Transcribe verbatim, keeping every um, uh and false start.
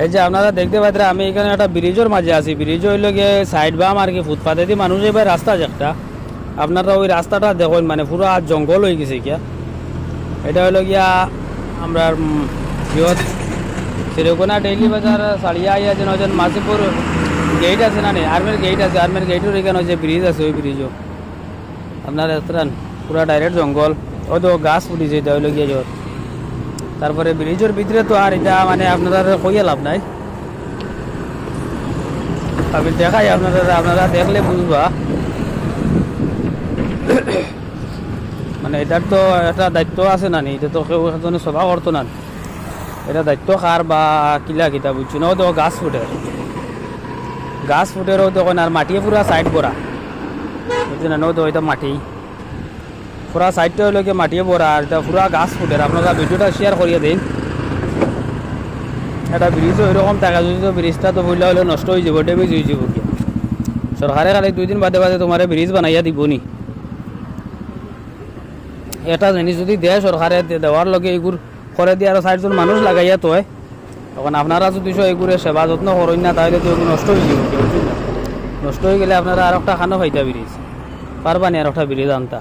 এই যে আপনারা দেখতে পাইরা, আমি এখানো একটা ব্রিজর মাঝে আছি। ব্রিজ অইলো গিয়া সাইড বাম আর কি, ফুটপাতেদি মানুষ এবার রাস্তা যেটা, আপনারা ওই রাস্তাটা দেখইন, মানে পুরা জঙ্গল অইগেছে গিয়া। এটা অইলো গিয়া আমরার, উম, ইয়ত শ্রীকোনা ডেইলি বাজার ছাড়িয়া আইয়া যেন, যেন মাসিপুর গেইট আছে না নি, আর্মির গেইট আছে, আর্মির গেইটর এখানো যে ব্রিজ আছে, ওই ব্রিজও আপনারা দেখতারা পুরা ডাইরেক্ট জঙ্গল। ওই তো গাছ ফুটিছে, এটা অইলো গিয়া ইয়ত। তারপরে ব্রিজর ভিতরে তো আর এটা মানে আপনারারে কইয়া লাভ নাই, আমি দেখাই আপনারারে, আপনারা দেখলে বুঝবা। মানে এটার তো একটা দায়িত্ব আছে না নি, এটা তো কেউ একজনে সভা করতো না। এটা দায়িত্ব কার বা কিলা কিতা বুঝছি না। ও তো গাছ ফুটের, গাছ ফুটের ও তখন আর মাটিয়ে পুরা সাইড ভরা, বুঝছি না? ও তো এটা মাটি পুরা সাইডটা অইলো গিয়া মাটিয়ে ভরা, আর এটা পুরা গাছ ফুটের। আপনারা ভিডিওটা শেয়ার করিয়া দিন। এটা ব্রিজ ওইরকম থাকে, যদি তো ব্রিজটা তো বইলা হইলে নষ্ট অই যাবো, ড্যামেজ অই যাবো কি। সরকারে খালি দুই দিন বাদে বাদে তোমারে ব্রিজ বানাইয়া দিবো নি। এটা জিনিস যদি দেয় সরকারে, দে-, দেওয়ার লগে এগুর করে দিয়ে আরো চারজন মানুষ লাগাইয়া তো হয়। তখন আপনারা যদি সব এগুরে সেবা যত্ন করইন না, তাহলে তো এগুলো নষ্ট অই যাবো কি, বুঝছেন না? নষ্ট অই গেলে আপনারা আর একটা খানো পাইতা ব্রিজ, পারবা নি আর একটা ব্রিজ আনতা।